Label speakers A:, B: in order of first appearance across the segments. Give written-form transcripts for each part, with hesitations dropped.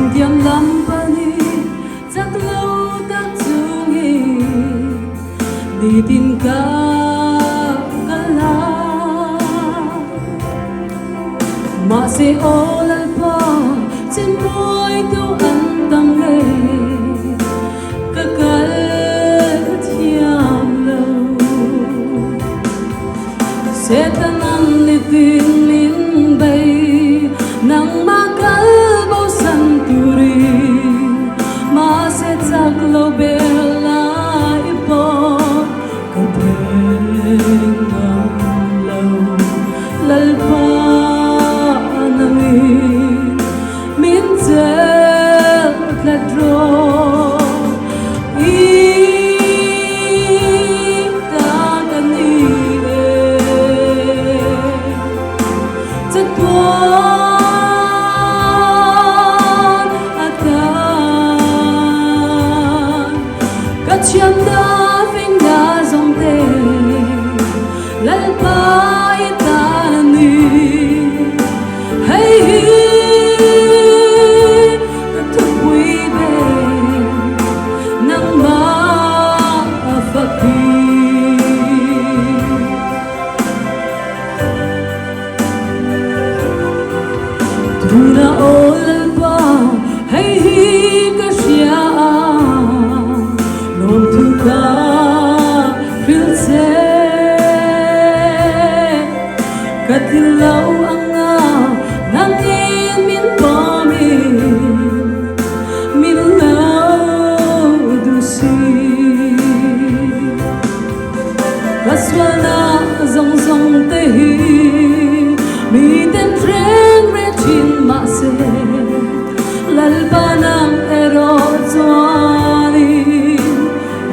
A: Lamtiam lam pani chak lo tak chungin nitin ka kala. Mahse aw Lalpa, chinbuaitu an tam le ka kal thiam lo. Satan an nitin min bei, nangmah kal bosan turin. Mahse chak lo bel lai pawh ka thleng ngam lo. Lalpa nangin min chelh tlat rawh. I ta ka ni e. Chatuan atan ka thiamna fingna zawng te Lalpa i ta ni. Hei hi ka thupui ve, nangmah fak hi. Tuna aw Lalpa, hei hi ka hria, lawmthu ka hril che. Ka til lo anga nangin min pawmin min lo duh si. Ka sualnak zong zong te hi mi ten reng re thin mahse, Lalpa nang erawh chuanin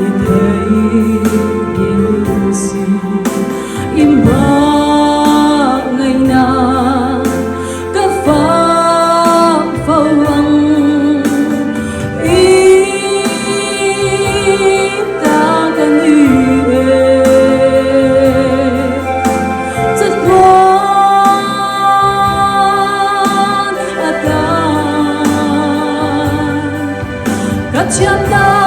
A: i theihnghilh si. I hmangaihnak ka fak fo ang, i ta ka ni e. Chatuan atan ka thiamnak.